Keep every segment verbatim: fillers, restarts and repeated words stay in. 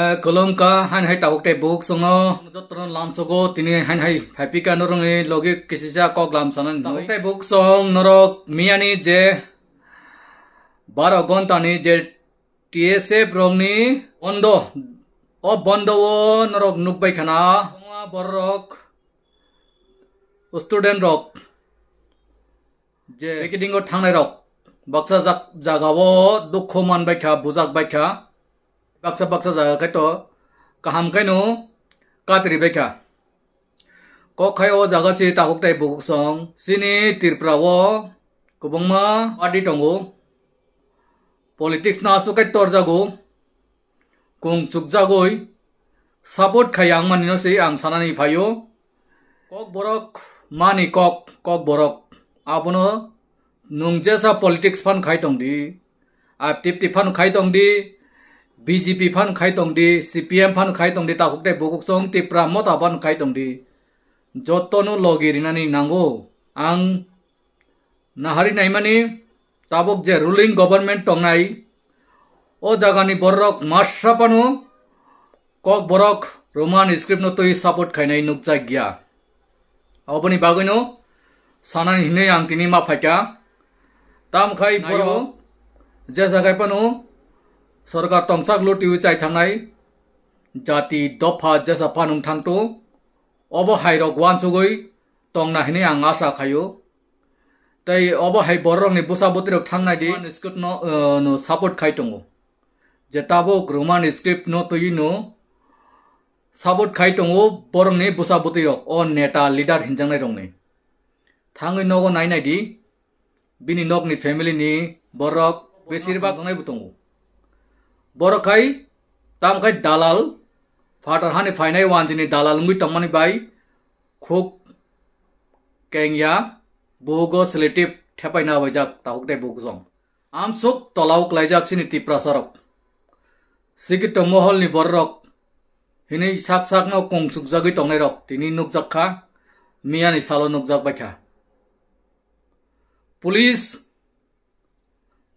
Eh, khulumkha, hain hai tabuk tei buk songo. Jotono lamsogo, tini hain hai phaipika norokni logi kisisa kok lam sanani. Tabuk tei buk song norok miyani je baro gontani je T S F rokni bondo, o bondo o norok nukbai khana. Borok student rok je picketing o thangnai rok baksa jak-, jagao dukhu man baikha, bujak baikha, baksa baksa jaga khai to kaham khaino katri baikha. Kok khai o jaga si tabuk tei buk song chini Tripura o kwbangma party tongo, politics no aswk khai torjago. Kung chukjagwi support khai ang manino se ang sanani phaio. Kok borok mani kok, kok borok abono nung jesa politics phan khai tong di, R T F T phan khai tong di, B J P phan khai tong di, C P M phan khai tong di, tabuk tei buk song Tipra Motha phan khai tong di. Jotono logi rinani nango. Ang nahari naimani tabuk je ruling government tongnai, o jagani borok masa phano kok borok Roman script no twi support khainai nukjak ya. Oboni bagwino sanani hinwi ang tini ma phaikha. Tam khai borok je jagai phano sorkar tongsak lutiwi chai thangnai jati dopha jesa phanung thangto. Obo hai rok uansugwi tongna hinwi ang asa khaio. Tei obo hai bororokni bwsa bwtwirok thangnai di Roman script no, eh, no support khai tongo. Je tabuk Roman script no twiwi no support khai tongo borokni bwsa bwtwirok, o neta leader hinjaknai rokni. Thangwi nogo nainai di, bini nokni family ni borok besirbak tongnai bo tongo. Borok khai tam khai dalal, phatar hani phainai wanjini dalal wngwi tongmani bai khuk kengya, buhugo selective thepaina waijak tahuk tei buhuk jong. Amsuk tola o klaijak chini Tiprasa rok. Sikito mohol ni borok hinwi sak sak no kung chukjagwi tongnai rok tini nukjak kha, miyani salo nukjak bai kha. Police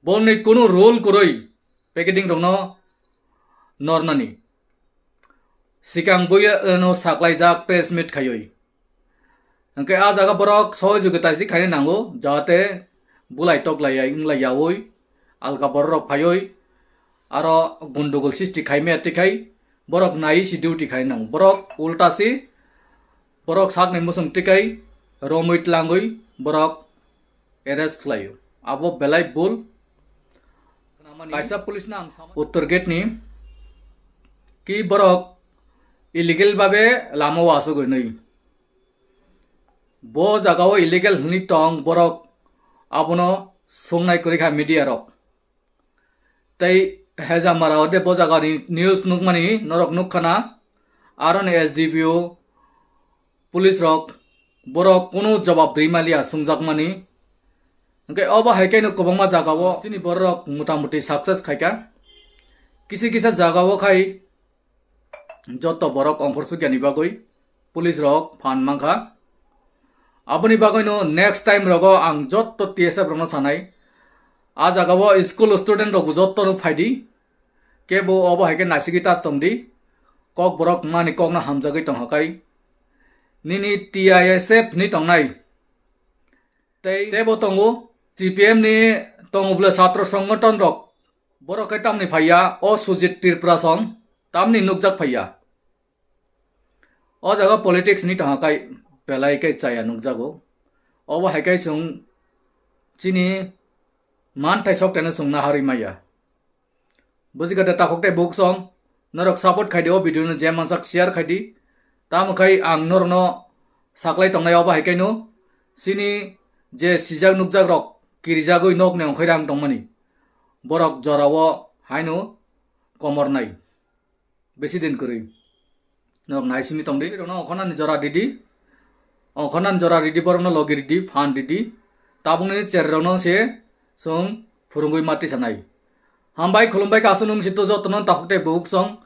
Borni kunu rule kwrwi picketing rokno nornani. Sikang buya, eh, no saklaijak press meet khaiwi. Hwnkhe a jaga borok sohojogita si khaina nango, jahate bulai toklai ya, wnglai yaui, alka borok phaiwi, aro gundugul sisti khaimaya twikhai, borok nai si duty khaina nango. Borok ulta si, borok sakni musung twikhai, romwi tlangwi, borok arrest khlaio. Abo belai bul. Kaisa police no ang sama Uttor gate ni ki borok illegal babe lama o asugwi nwi. Bo jaga o illegal hwnwi tong borok abono sungnai kwrwi kha media rok. Tei Hejamara o de bo jaga ni news nukmani norok nukkhana, aroni S D P O police rok borok kunu jobab rwi maliya sungjakmani. Hwnkhe obo hai khe no kwbangma jaga o chini borok motamuti success khaikha. Kisa kisa jaga o khai joto borok ongkhor sukya ni bagwi police rok phan mankha. Aboni bagwi no next time rogo ang joto T S F rokno sanai, a jaga o school student rok joto no phaidi, kebo obo hai khe nasigwi ta tongdi, kok borok mani kok no hamjagwi tongkha kai. Nini T I S F ni tongnai. Tei tebo tongo, C P M ni tongo bwle satro songothon rok. Borok khe tamni phaiya, o Sujit Tripura song, tamni nukjak phaiya. O jaga politics ni tongkha kai belai khe chaya nukjago. Obo hai khe chwng chini manthai sok teno chwng naharwi maya. Buji kha de takhuk tei bukhuk song, norok support khai di o video no je mansak share khai di. Tamo khai ang norok no saklai tongnai obo hai khe no chini je sijak nukjak rok kirijagwi nok ni ongkhai rang tongmani. Borok jora o haino komor nai. Besi din kwrwi. Nok nai simi tongdi. Rokno okhonani jora didi. Okhonani jora ridi, borokno logi ridi, phan ridi. Tabukni cherrokno se chwng phwrwngwi mati sanai. Hambai khulumbai kasu nung sito jotono takhuk tei bukhuk song.